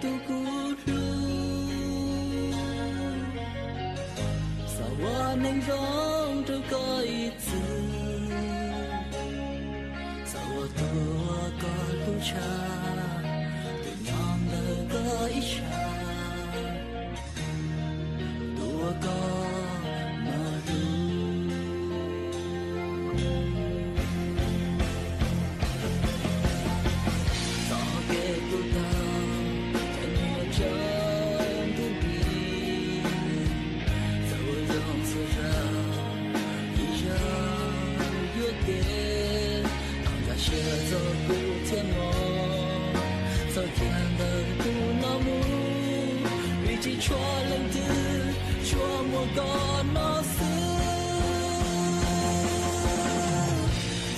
Tus kuv hlub, xav ua neej zoo rau koj ib txwm, xav ua tus uas koj hlub tshaj, tus nyob ntawm koj ib sab, tus uas koj mloog. Txoj kev kuv tau cov nyuag tsawb ntuj nti, txawm ua zoo txhua zaus, ib zaug yuav kev tau nkag siab txog kuv thiab no, txog kiag ntawm kuv no mus, vim tsis tshua leej twg, tsuas muaj koj no xwb.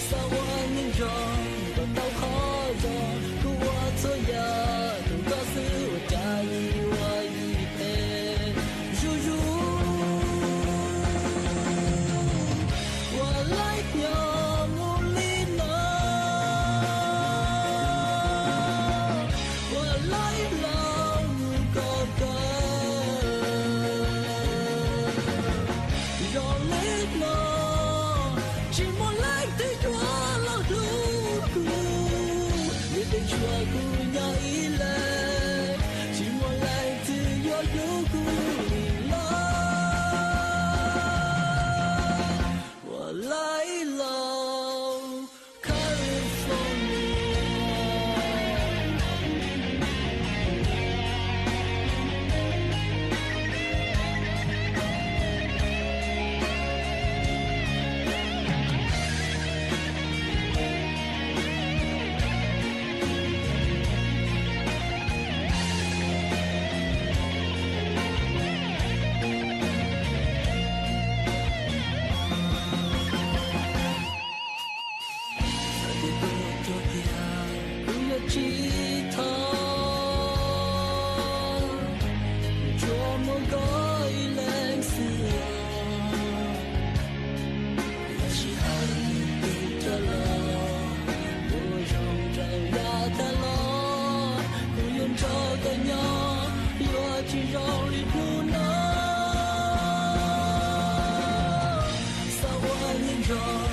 Xav ua neej zoo kom tau qhov zoo, kuv ua txhua yam rau koj xwb, ua cas yim ua yim phem zuj zus. Ua laib nyob mus li no, ua laib laus mus kom kawg. Zoo li no, tsis muaj leej twg yuav los hlub kuv, vim twb tshuav kuv nyob ib leeg, tsis muaj leej twg yuav hlub kuv li lawm. Ua laib laus California. Txawm tias kuv tuag kiag kuv yuav tsis thov, tsuas muaj koj ib leeg xwb. Lub sij hawm twg coj los, ua zoo rau yav tag los, kuv yuav nrog koj nyob, yuav tsis zoo li hnub no. Xav ua neej zoo